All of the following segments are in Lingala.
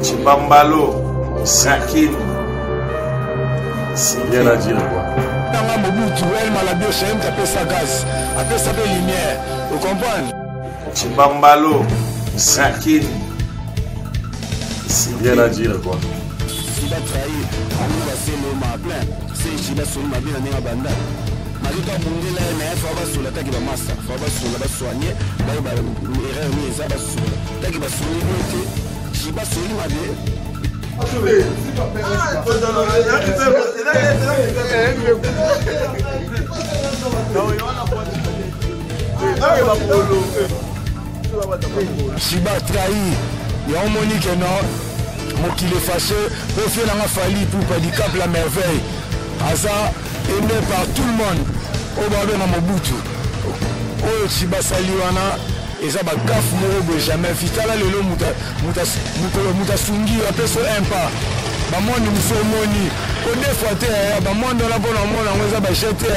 Tshibambalo, Sikini. Rien à dire quoi. Nanga Mobutu, El Malabio, Shem apesa gaz, apesa pe lumière. Vous comprenez? Tshibambalo, Sikini. Rien à dire quoi. Sida trahi, amour baselo ma plein, c'est Sida solo ma bien na banda. Malika abundela ye mais fa basola taki bamasa fa basola basoigne bayeba erreur nini eza basola taki basoli oyo te ji basoli mabe. Shiba trahi yango moni ke non mokili efashe po fie nanga Fally Ipupa Dicap la merveille aza aimé par tout le monde oyo babenga Mobutu oyo Tshiba asali wana eza bagafe moko boye jamais vu. Tala lelo moto asungi yo apesi yo un pas bamonde mosusu omoni ko deux fois te bamonde wana mpona omona yango eza bajete.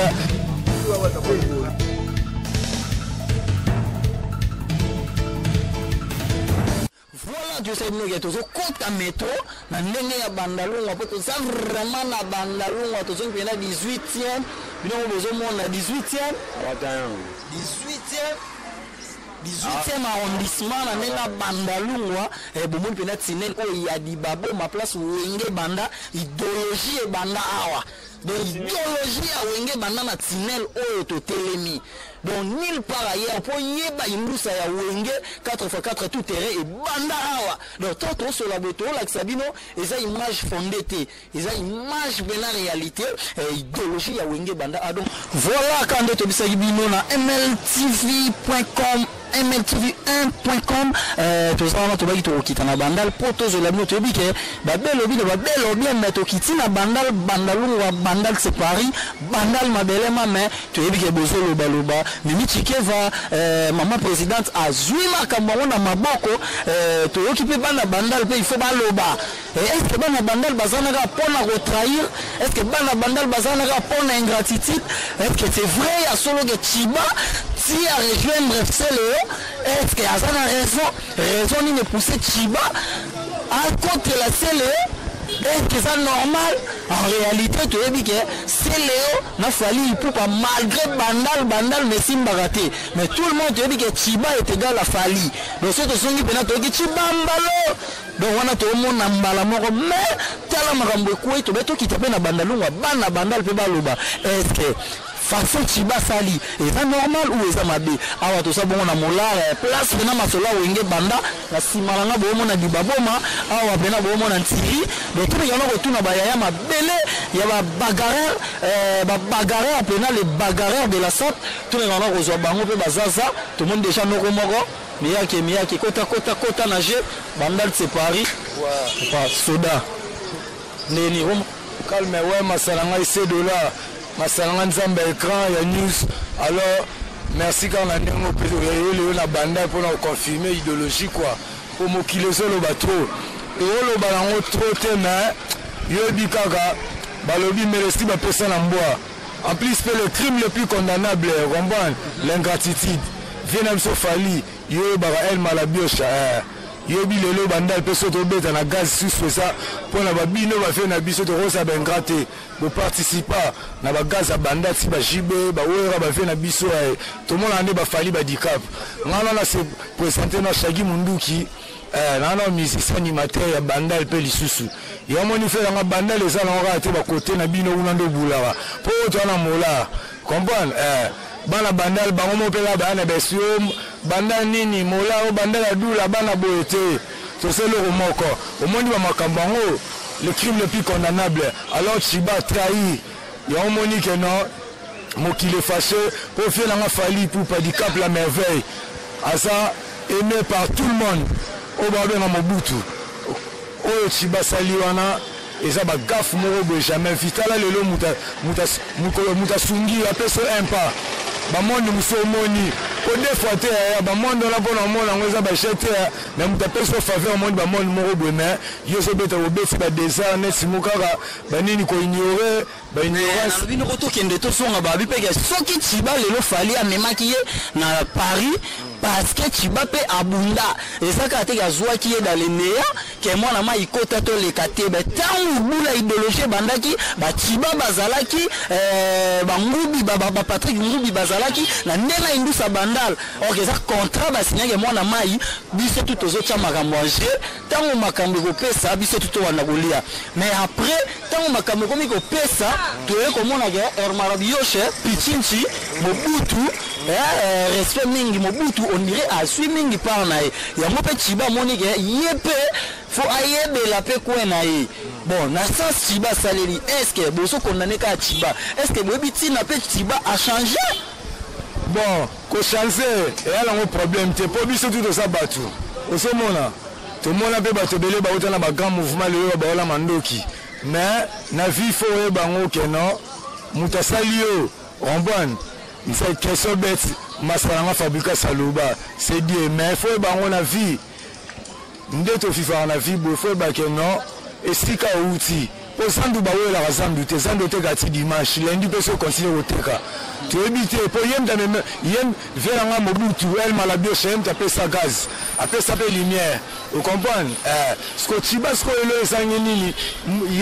Voilà, Dieu sait bino ke tozokota metro na ndenge ya Bandalungwa mpo toza vraiment na Bandalungwa, tozongi mpenza 18e bino ngo bozomona 18e 18e 18e arrondissement na ndenge ya Bandalungwa. Bomoni mpenza tunnel oyo ya Dibaboma, place Wenge banda idéologie ebanda awa. Donc idéologie ya Wenge banda na tunnel oyo totelemi, donc nulle part ailleurs mpo yeba imbusa ya Wenge 4x4 tout terrain ebanda awa. Donc to tosola boye, toolakisa bino eza image fondée te, eza image mpena réalité. Idéologie ya Wenge banda ah. Donc voilà, ka nde tobisaki bino na mltv.com, mltv1.com. Toza wana, tobaki tokokita na Bandal mpo tozola bino. Toyebi ke babelo bino babelo bien, mais tokiti na Bandal, Bandalungwa, Bandal c'est Paris, Bandal mabelema. Mais toyebi ke bozolobaloba Mimi Chikeva, mama présidente azwi makambo yango na maboko. Toyoki mpe bana Bandal mpe il faut baloba. Est ce que bana Bandal baza naka mpona kotrahir? Est ce que bana Bandal baza naka mpona ingratitude? Est ce que c'est vrai ya solo ke Chiba ti a rejoindre Celeo? Est ce que aza na raison? Raison nini epousse Chiba akotela Celeo? Est ce que eza normal? En réalité toyebi ke Celeo na Fally Ipupa, malgré Bandal Bandal mais esimbaka te, mais tout le monde toyebi ke Chiba est égal à Fally. Donc soki tozongi mpena, toyoki Chibambalo, donc wana toomona mbala moko. Mais tala makambo ekwei, tobe tokita mpe na Bandalungwa, bana Bandal mpe baloba. Est ce que façon Chiba asali eza normal ou eza mabe? Awa toza bongo na Molare, place mpena masolo ya Wenge banda. Na nsima na nga boomona Dibaboma, awa mpena boomona Ntiri. Donc tomeka na kotuna bayaya mabele ya babagarreur, babagarreur mpena, les bagarreurs de la sap. Tomeka na kozwa bango mpe bazaza. Tomoni déjà noko moko miyake miyake, kota kota kota na jeu. Bandal c'est Paris pa soda ndeni. Calme, ouais, masala ngai c dollar, masala ngai nzambe ya écran ya news. Alors merci kaka na ndenge oyeli yo na banda mpona koconfirme idéologie quoi, po mokili ezoloba trop, eoloba nango trop te, mais yoyebi kaka balobi melesi bapesa na mbwa. En plus mpe le crime le plus condamnable, comprendre l'ingratitude. Vie na biso Fally, yo oyebaka El Malabiosha, yoyebi lelo Bandal mpe so tobeta na gaz susu eza mpona babino bavie na biso. Tokozala baingrat te, boparticipa na bagaz ya banda ti bajibe bawera bavie na biso. Tomonaka nde bafali badicap. Ngai wana se présente na Shagi Munduki, naa na musicien animateur ya Bandal mpe lisusu yamoni fe nanga Bandal eza nango kaka te bakote na bino kuna nde obulaka mpo oyo toza na molar comprendre. Bana Bandal bango mo mpe kaka baya na besi o Bandal nini molar o Bandal ya dula bana boye te, tosa eloko moko omoni bamakambo yango, le crime le plus condamnable. Alors Chiba trahi yango moni ke non mokili efashe po fie nanga Fally Ipupa Dicap la merveille aza aimé par tout le monde oyo babenga Mobutu oyo Chiba asali wana eza bagafe moko boye jamais vu. Tala lelo moto asungi yo apesi yo un pas bamonde mosusu omoni ko deux fois te bamonde wana mpona omona yango eza bajete, mais moto apesi yo faveur omoni bamonde moko boye, mais yo ozobeta obeti badésert neti mo kaka banini koignore baignorance. Nalobi noko tokende tozonga babi mpeke soki Chiba lelo Fally amemaki ye na Paris. Parce que Tshiba mpe abunda, eza kaka te ke azwaki ye dans le néant ke mwana mayi kota toleka te. Be ntango bula idéologie ebandaki, batshiba bazalaki, bangubi ba Patrick Ngubi bazalaki na ndenge ya Indusa Bandal. Or eza contrat basignaki, mwana mai, biso tu tozotya makambo ya jeu, ntango makambo ekopesa biso tu towanda kolia. Mais après, ntango makambo ekomi kopesa, toye komona ke Hermarabiyoshe Pichinchi Mobutu, respect mingi Mobutu, on dirait asui mingi part na ye. Yango mpe Tshiba amoni ke ye mpe fo ayebela mpe kwe na ye. Bon, na sens Tshiba asaleli, est ce que bozokondane kaka Tshiba? Est ce que boyebi ntina mpe Tshiba achange? Bon, kochange eya nango problème te, mpo biso tu toza bato. Ozomona, tomona mpe bato ebele bauta na bagrand mouvement, lelo baola mandoki. Mais na vie, fo oyeba yango ke non, moto asali yo comprendre, c'est question bête. Masala nanga Fabricas aloba, c'est bien, mais fo oyeba yango na vie nde tofifaka na vie boye. Fo oyeba ke non, esika outi, mpo zandu bawelaka zandu te. Zandu oteka ti dimanche, lundi mpe so continue koteka, toyebi te. Mpo ye mutu ameme ye vie nanga Mobutu El Malabiosha, ye mutu apesa gaz, apesa mpe lumière, ocomprendre? Siko Tshiba sikoyo elo ezangi nini?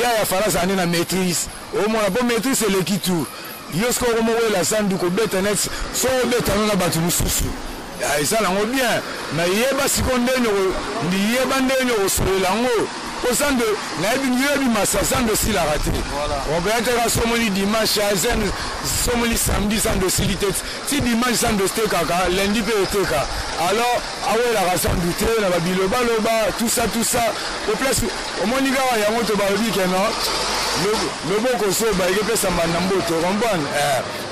Ya fala azala nde na maîtrise. Omona, mpo maîtrise eleki tout. Yo sikoyo okomowela zandu kobeta net, so obeta no na bato mosusu, eza nango bien, mais yeba sikoyo ndenge, yeba ndenge okosolela yango, po zando nayebi, yoyebi masa, zando esilaka te. Obeya teka, somoli dimanche, somoli samedi, zando esili te. Ti dimanche zando etekaka, lundi mpe eteka. Alors awelaka zandu te na babilobaloba, tout ça, tout ça. Po place omoni kaka yango to balobi ke non, loboko zoba ekepesa mbanda mboto, comprendre?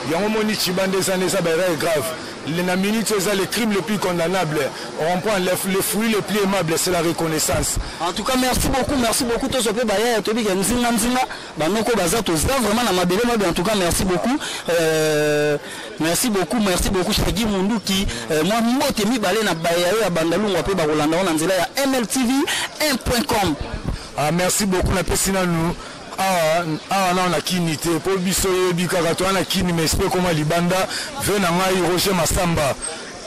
Yango omoni Tshiba nde eza, nde eza baerreur grave na minute eza le crime le plus condamnable. On comprend, le fruit le plus aimable, c'est la reconnaissance. En tout cas, merci beaucoup, merci beaucoup. Tozo mpe bayaya, toyebi ke nzinga nzinga banoko baza, toza vraiment na mabele mabe. En tout cas, merci beaucoup, merci beaucoup, merci beaucoup, Shagi Munduki. Mwa mbote mibale na baya oyo ya Bandalungwa mpe bakolanda ngo na nzela ya MLTV 1.com. Ah, merci beaucoup. Napesi nanu awa awa nao na Kini te, mpo biso oyebi kaka toza na Kini, mais esprit ekoma libanda. Ve na ngai Roger Masamba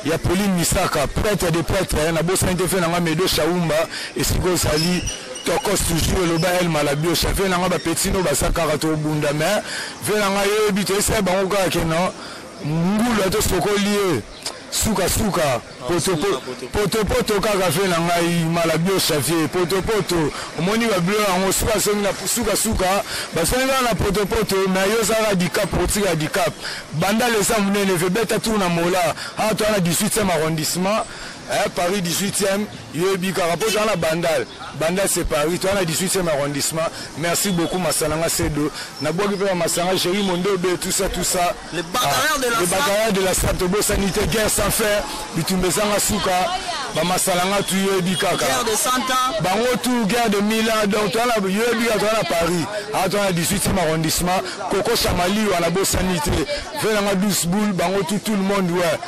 ya Pauline Misaka, prêtre de prêtre, nabosani te. Ve na ngai Medo Shaumba, esika ozali, tokos toujours. Eloba El Malabiosha, ve na ngai bapetino baza kaka tobunda. Mais ve na ngai oyebi, toyesaya bango kaka ke non, ngulu atosokoli ye sukasuka potopoto kaka. Ve na ngai Malabiosha, vie potopoto, omoni babilo yango suka songi na sukasuka, basongi kaka na potopoto. Mais yo ozalaka dicap, otika dicap. Bandala eza monene, ve beta tour na mola awa, toza na 18e arrondissement, Paris 18e. Yoyebi kaka mpo toza na Bandal, Bandal c'est Paris, toza na 18e arrondissement. Merci beaucoup, Masalanga Sedo, nabwaki mpe bamasanga Géri Mondobe, tout ça, tout ça. Le bagarreur de la Le bagarreur de la sape, tobosani te. Guerre sans fin, bitumba ezanga suka, bamasalanga tu yoyebi kaka. Guerre de 100 ans. Bango tout, guerre de 1000 ans. Donc toza na, yoyebi kaka, toza na Paris awa, toza na 18e arrondissement. Koko Chamaliwa, nabosani te. Ve nanga 12 boule, bango tout, tout le monde, ouais.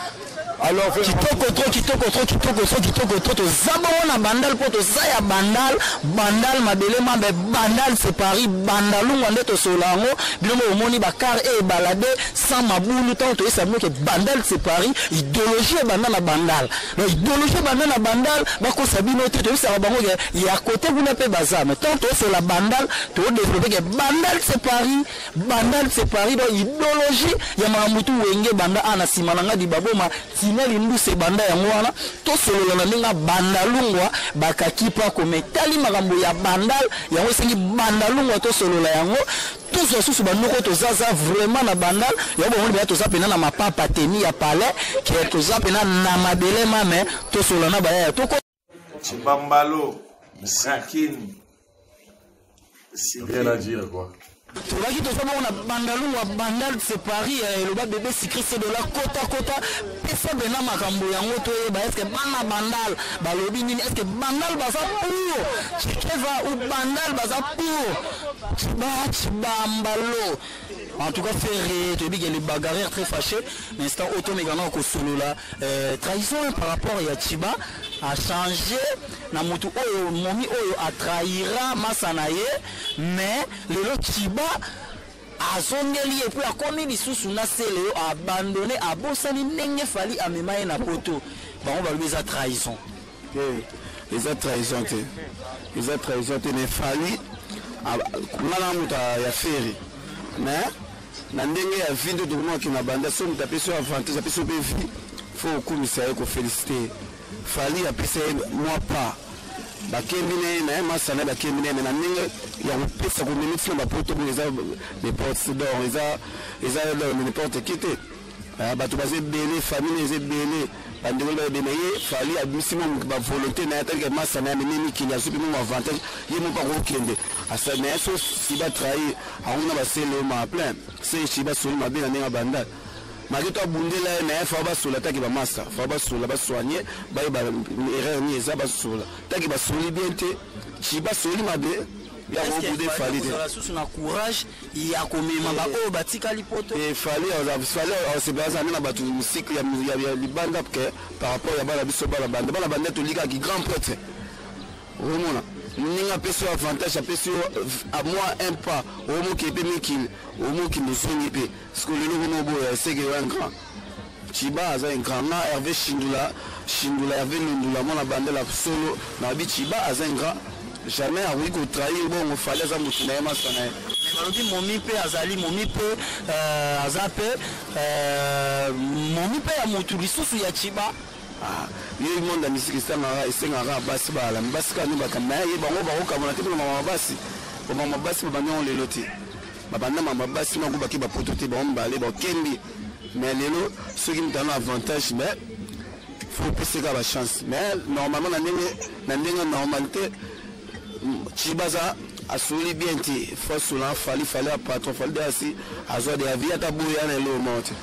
Alors kitoko trop, kitoko trop, kitoko trop, kitoko trop. Toza bongo na Bandal, mpo toza ya Bandal. Bandal mabele mabe, Bandal c'est Paris, Bandalungwa nde tosola yango. Bino mo omoni bacar e ebalade sans mabulu. Ntango toyesa bino ke Bandal c'est Paris, idéologie ebanda na Bandal. Donc idéologie ebanda na Bandal, bakosa bino te. Toyebisaka bango ke ya kote kuna mpe baza, mais ntango tosola Bandal, todéveloppe ke Bandal c'est Paris, Bandal c'est Paris. Donc idéologie ya makambo tu Wenge banda a na nsima na nga dibaboma tineli nduse banda yango wana. Tosolola na ndenge ya Bandalungwa, bakaki mpako me tali makambo ya Bandal yango esengi Bandalungwa. Tosolola yango, tozwa susu bandoko. Tozaza vraiment na Bandal yango, bomoni baya, toza mpena na mapapa teni ya palais ke toza mpena na mabele mame. Tosolola na bayaya toko. Chibambalo, Rakin. Rien à dire, quoi. Tolobaki toza bongo na Bandalungwa, Bandal c'est Paris. Eloba bébé Sikri Sedola, kota kota, pesa bena makambo yango toyeba. Est ce que bana Bandal balobi nini? Est ce que Bandal baza pour Chikeva ou Bandal baza pour Chiba Chibambalo? En tout cas, Ferré, toyebi ke le bagarreur très fâché l'instant oyo tomekana kosolola, trahison par rapport ya Chiba a changé na motu oyo momi oyo atrahira masa na ye. Mais lelo Chiba Azongeli ye mpe akomi lisusu na Celeo, abandonné, abosani ndenge Fally amema ye na poto. Bango balobi eza trahison. Te, eza trahison te, eza trahison te. Mais Fally, nga na moto ya Ferre, mais na ndenge ya vie nde tokomaki na banda. So moto apesi yo avantage, apesi yo mpe vie, faut okumisa ye, koféliciter ye. Fally apesa ye mwa pas, bakembi na ye, na ye masana ye, bakembi na ye. Mais na ndenge ya kopesa, komemi ntina bapoto bongo, eza n'importe, donc eza n'importe qui te. Bato baza ebele, famille eza ebele, bandeko ba ebele. Ye Fally abimisi mwa bavolonté na ye, atalika masa na ye, amemi mikili, azwi mpe mwa avantage, ye moko akokende. Mais so si batrahir yango na basele ma plein se si basoli mabe na ndenge ya bandal, malgré to abundela ye na ye, fa basola taki bamasa, fa basola, basoigne, bayeba erreur nini eza, basola taki basoli bien te. Ci basoli mabe ya kobude Fally te. Susu na courage ya komema baoyo batikali poto. Fally aza nde na bato musique ya libanda ke par rapport ya bana biso, bana banda, bana banda tolikaki grand prêtre. Omona ndenge apesi yo avantage, apesi yo mwa un pas, omoki mpe mikili, omokende, ozongi mpe. Parce que lelo komo boya eseke yo un grand Chiba aza un grand. Nga Hervé Shindula, Shindula Hervé Lundula, mwana bandela solo na bi. Chiba aza un grand, jamais akoki kotrahir bongo. Fally aza motu na ye, masa na ye. Balobi momi mpe azali momi mpe, aza mpe momi mpe ya motu lisusu ya Chiba. Ye monde ya misiki esengaka basi balala basi kaka nde bakambo ye. Bango bakokamona te mpona mama basi, bamama basi babandi yango lelo te. Babanda mama basi moko bake bapoto te, bango mibale bakembi. Mais lelo soki moto ana avantage, mais faut opeseka bachance. Mais normalement, na ndenge normal te, Chiba aza asoli bien te. Faut asola Fally. Fally ya patron, Fally de asi azwa de avi ata boya na eloko moko te,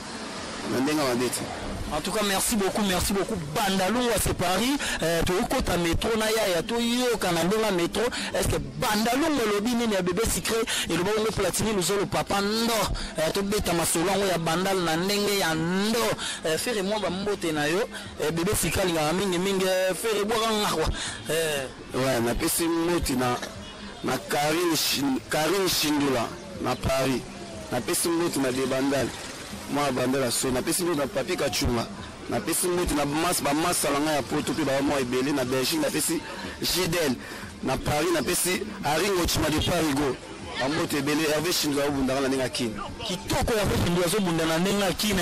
na ndenge mabe te. En tout cas, merci beaucoup, merci beaucoup. Bandalungwa, c'est Paris. Tokota métro na ya toyoka na ndonga métro. Est-ce que Bandalungwa lobi nini ya bébé secret et le bongo Platini Luzolo papa ndo. To beta masolo ngo ya bandal na ndenge ya ndo. Faire moi ba mbote na yo. Bébé secret linga mingi mingi faire boire ngakwa. Ouais, napesi mbote na Karine Shindula na Paris. Napesi mbote na Debandal, mwana bandal so. Napesi mbote na Papi Kachunga. Napesi mbote na bamasa na ngai ya poto mpe baa mwa ebele na Belgique. Napesi Gidel na Paris, napesi Aringo Chima de Parigo, bambote ebele. Hervé Shindula obundaka na ndenge akini. Kitoko, Hervé Shindula azobunda na ndenge akini,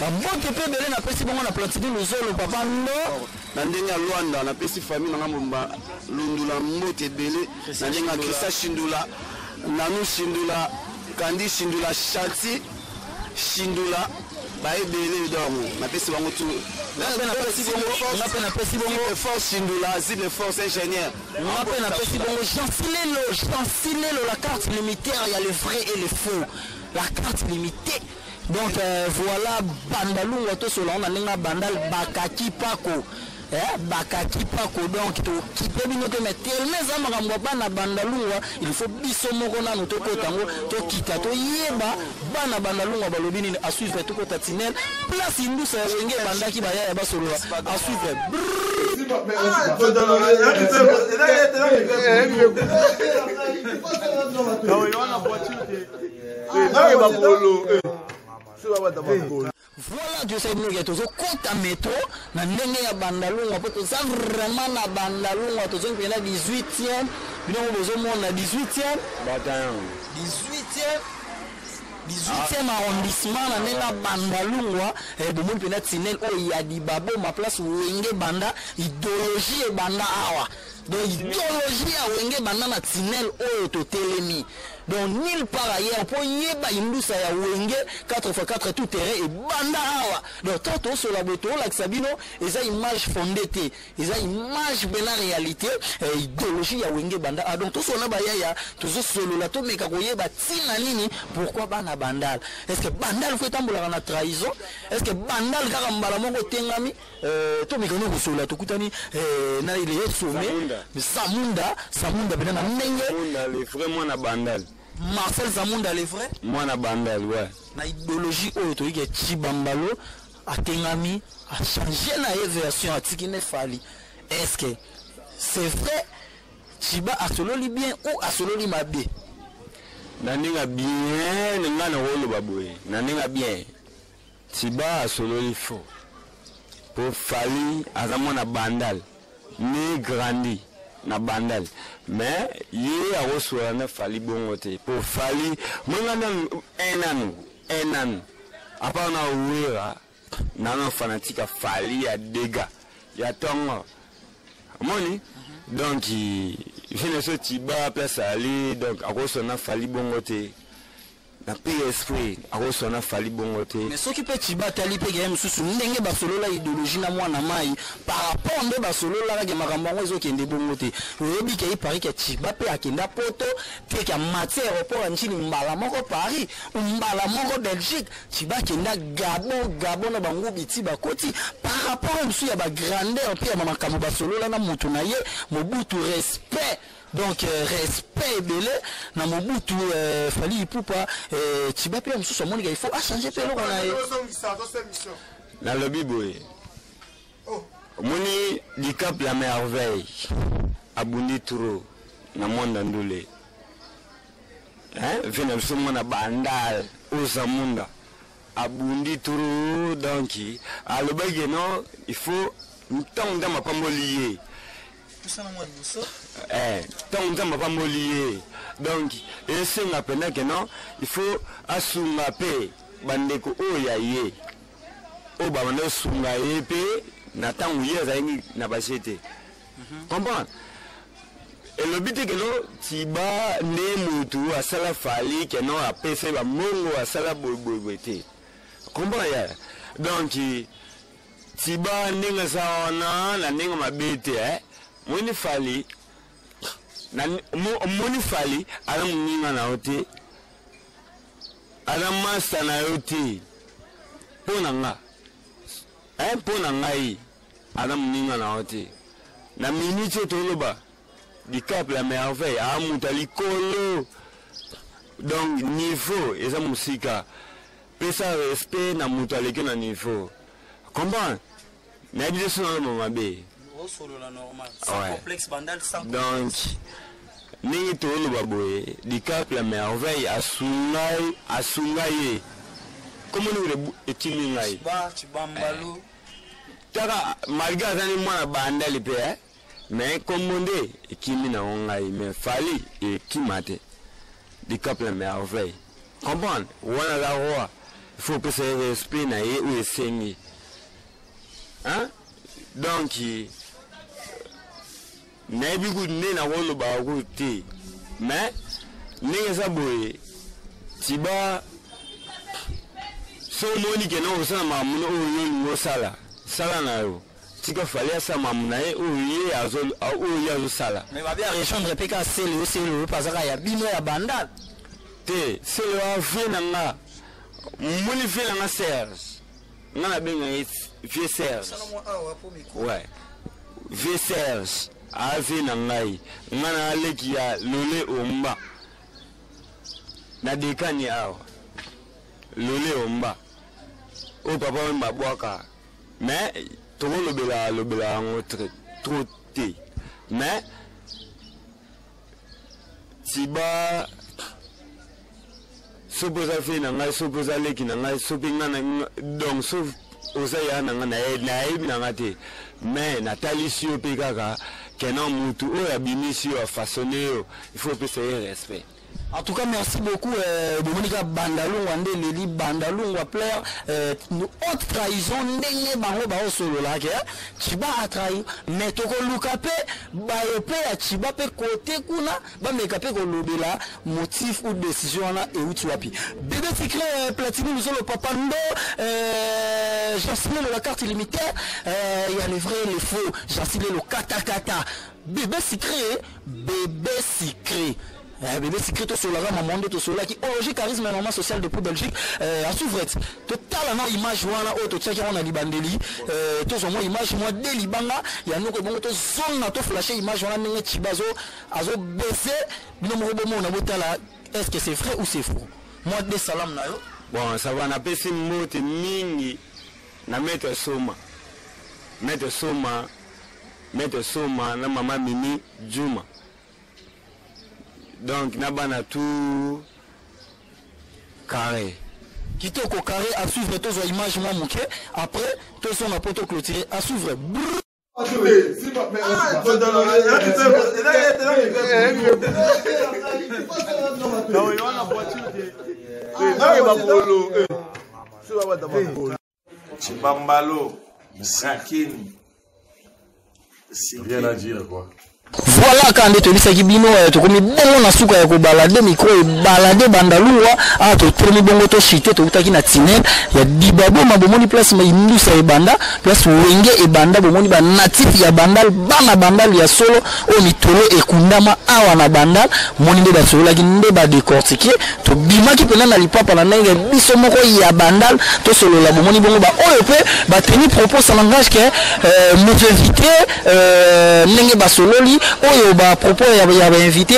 bambote mpe ebele napesi bongo na Platini Luzolo papa ndo. Na ndenge ya Lwanda, napesi famille na nga momba Lundula mbote ebele, na ndenge ya Krista Shindula, Nanu Shindula, Kandi Shindula, Shanti Shindula, baebele. Donc napesi bango tu. Nga mpe napesi bongo Force Shindula, Zible Force ingénieur. Nga mpe napesi bongo Jansilelo, Jansilelo, la carte limitaire ya le vrai et le faux, la carte limitée. Donc voilà, Bandalungwa, tosola na ndenge bandal bakaki pako, bakaki pako. Donc tokipe bino te, mais tellement eza makambo ya bana Bandalungwa, il faut biso moko nanu tokota yango, tokita, toyeba bana Bandalungwa balobi nini. À suivre, tokota tinel place indusa ya Wenge ebandaki, baya ya basolola. À suivre. Voilà, Dieu sait que tozokota métro na ndenge ya Bandalungwa mpo toza vraiment na Bandalungwa. Tozongi mpenza 18e, biloko bozomona 18e, 18e, 18e arrondissement na ndenge ya Bandalungwa. Bomoni mpenza tunnel oyo ya Dibaboma, place Wenge banda, idéologie ebanda awa. Donc idéologie ya Wenge banda na tunnel oyo totelemi, donc nulle part ailleurs. Mpo yeba indusa ya Wenge 4x4 tout terrain ebanda awa. Donc to tosola boye, toolakisa bino, eza image fondée te, eza image mpena réalité. Idéologie ya Wenge banda ah, donc tosola na bayaya, tozosolola, tomeka koyeba ntina nini, pourquoi bana Bandal. Est ce que Bandal faut etambolaka na trahison? Est ce que Bandal kaka mbala moko etengami? Tomeka no kosolola, tokutani na ile sommet Zamunda, Zamunda mpena na ndenge Le vrai mwana Bandal. Marcel Zamunda, le vrai mwana Bandal, ouais. Na idéologie oyo toyiki ya Chibambalo, atengami, achange na ye version, atiki ne Fally. Est ce que c'est vrai, Chiba asololi bien ou asololi mabe? Na ndenge ya bien, nga nakoloba boye, na ndenge ya bien, Tiba asololi faux po Fally aza mwana Bandal ne grandi na Bandal, mais ye akosolola na Fally bongo te po Fally mwenga nanu un nanu un nanu à part na Werra nano fanatique ya Fally ya dega ya tongo omoni. Donc je ne so Tiba place ali, donc akosolola na Fally bongo te na pire esprit, akosolola na Fally bongo te. Mais soki mpe Tiba atali mpe keye mosusu ndenge basolola idéologie na mwana mai par rapport nde basololaka ke makambo yango ezokende bongo te. Oyebi ke ipari ke Tiba mpe akenda Poto te, ke amati aéroport ya Njili mbala moko Paris, mbala moko Belgique. Tiba akenda Gabon, Gabon na bangubi ti bakoti par rapport ya mosusu ya bagrandeur mpe ya bamakambo basolola na motu na ye Mobutu. Respect, donc respect ebele na Mobutu Fally Ipupa. Tiba mpe ya mosusu amonika il faut achanger mpe eloko na ye. Nalobi boye, omoni Dicap la Merveille abundi trop na mwanda ndule, hein? Ve na biso mwana Bandal Ozamunda abundi trop, donc alobaki no il faut ntango Nzambe apamboli ye, ntango Nzambe apamboli ye, donc esenga mpenza ke non, il faut asunga mpe bandeko oyo ya ye, oyo babanda osunga ye mpe na ntango ye azalaki na baje te. Comprendre, elobi te keno Tiba nde motu asala Fally, keno apesa ye bambongo, asala boyeboyeboye te. Comprendre ya, donc Tiba ndenge aza wana na ndenge mabe te, eh? Moni Fally, omoni Fally aza moninga na yo te, aza masta na yo te. Mpo na nga, mpo na ngai, aza moninga na yo te. Na minute oyo toloba, Dicap la Merveille aa moto ya likolo, donc niveau eza mosika. Pesa respect na moto aleki na niveau. Comprendre, nayebi te so naloba mabe. Donc ndenge toloba boye, Dicap la Merveille asungai, asunga ye komoni etimi ngai taka, malgré azali mwana Bandali mpe, mais kombo nde ekimi nango ngai, mais Fally ekima te. Dicap la Merveille, comprendre, wana aza roi, il faut opesa ye respect na ye oyo esengi, hein? Donc nayebi kutu nde nakolobaka kutu te, mais ndenge eza boye, Tiba so omoni kende kosala makambo oyo yo olingi osala, sala na yo, tika Fally asala makambo na ye oyo ye azosala. Mais babi arejoindre mpe kaka Sele oyo, Sele oyo mpe azaka ya bino ya Bandal. Te, Sele oyo vieux na nga, moni vieux na nga Serge, nga nabenga ye vieux Serge. Ouais, vieux Serge avieux na ngai, nga na aleki ya Lole Omba na dekani awa, Lole Omba oyo papa oyo babwaka, mais tokolobela lobela yango trop te. Mais Tiba, soki oza vieux na ngai, soki oza leki na ngai, soki nga donc so oza ya na ngai, nayebi na nga te, mais natalisi yo mpe kaka kena mutu oyo abimisi yo, afaçonne yo, il faut opesa ye respect. En tout cas, merci beaucoup. Bomonika Bandalungwa nde leli Bandalungwa plaire haute trahison ndenge bango baosolola ke Chiba a trahi, mais tokoluka mpe bayo mpe ya Chiba mpe kote kuna bameka mpe kolobela motif ou décision wana euti wapi. Bébé Ticré, Platini Luzolo, Papa Ndo, Jancilelo la carte illimitée, il y a les vrais et les faux. Jancilelo kata kata. Bébé Sucré, Bébé Sucré. Bébé Secret tosolaka mama nde tosolaki ologie charisme normal social depuis Belgique, asuvrete totala na image wana oyo totiaki yango na libandeli, tozwa mwa image mwa de libanga ya noko ebongo tozonga toflashe image wana ndenge Chiba azobese bino moko bomona, botala est ce que c'est vrai ou c'est faux. Mwa de salam na yo. Bon, ça va, napesi mbote mingi na maître Soma, maître Soma, maître Soma na mama Mimi Juma, donc na bana tu. Carré. Kitoko carré à suivre tozwa image mwa moke après tozonga mpo toclôturer à suivre. Chibambalo, Sakini. Rien à dire quoi. Voilà kaka nde toyebisaki bino eh, tokomi bongo na suka ya kobalade micro ebalade bandalungwa awa totelemi bongo toshite tokutaki na tinel ya dibaboma bomoni place indusa ebanda place wenge ebanda bomoni banatif ya bandal bana bandal ya solo oyo mitolo ekundama awa na bandal moni nde basololaki nde badecortike tobimaki mpena na lipapa na ndenge biso moko ya bandal tosolola bomoni bongo baoyo mpe bateni propos ça langage ke euh, nos invités euh, ndenge basololi oyo bapropos ya, ya bainvité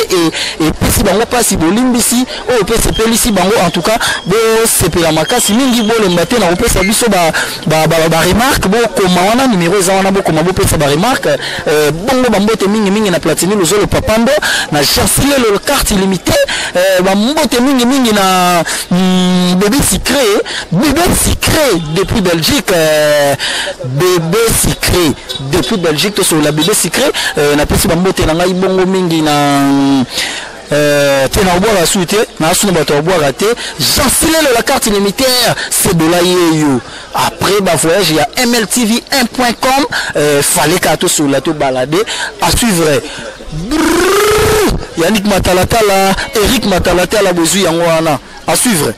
epesi bango mpasi bolimbisi oyo mpe esepelisi bango en tout cas bosepela makasi mingi bolemba te na kopesa biso baremarque ba, ba, ba bokoma wana numero eza wana bokoma bopesa baremarque euh, bongo bambote mingi mingi na platini lozolo papando na jansilelo carte illimité euh, bambote mingi mingi na mm, bebe sucré bebe sucré depuis belgique euh, bebe sucré depuis belgique tosolola bebe sucré euh, napesi bambote na ngai bongo mingi na mm, Euh, te nakobwaka su te naasuna bato ya kobwaka te jean silelo la carte illimitaire sedola yeyo après bavoyage ya mltv 1 com euh, fale kaka tosolola tobalade à suivre Brrr, yannick matalatala eric matalatala bozwi yango wana à suivre.